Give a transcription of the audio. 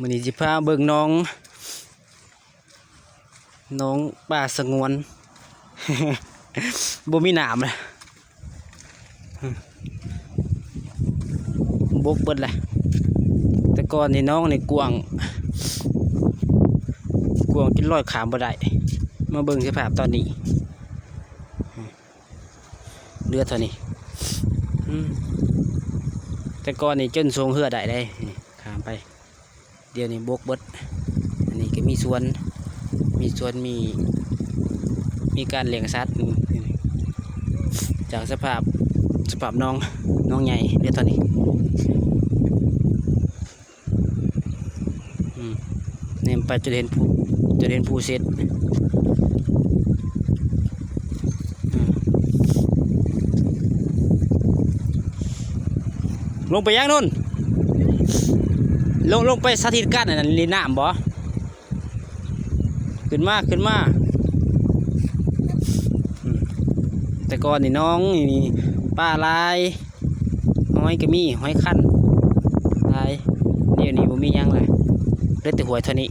ມື້ນີ້ຊິພາເບິ່ງໜອງ ໜອງປ່າສະຫງວນ ບໍ່ມີນ້ຳລະ ບົກເບິດລະ. ແຕ່ກ່ອນນີ້ໜອງນີ້ກວ້າງ ກວ້າງຈົນລອຍຂ້າມບໍ່ໄດ້. ມາເບິ່ງສະພາບຕອນນີ້ ເຫຼືອເທົ່ານີ້. ອືມ ແຕ່ກ່ອນນີ້ຈົນຊ່ວງເຮືອໄດ້ເດ້ ນີ້ ຂ້າມໄປ. ດຽວນີ້ບົກເບິດ. ອັນນີ້ກໍມີສວນ ມີສວນ ມີ ມີການລ້ຽງສັດ. ຈາກສະພາບ ສະພາບໜອງ ໜອງໃຫຍ່ເຫຼືອເທົ່ານີ້. ອືມ ແນມໄປຈົນເຫັນພູ ຈົນເຫັນພູເສັດ. ອືມ ລົງໄປຫຍັງໂນ້ນ? ລົງ ລົງໄປສາທິດການອັນນັ້ນ ຫຼິ້ນນ້ຳບໍ່? ຂຶ້ນມາ ຂຶ້ນມາ. ອືມ ແຕ່ກ່ອນນີ້ໜອງນີ້ປາຫຼາຍ ຫອຍກໍມີ ຫອຍຄັນຫຼາຍ. ດຽວນີ້ບໍ່ມີຫຍັງລະ ເຫຼືອແຕ່ຫ້ວຍເທົ່ານີ້.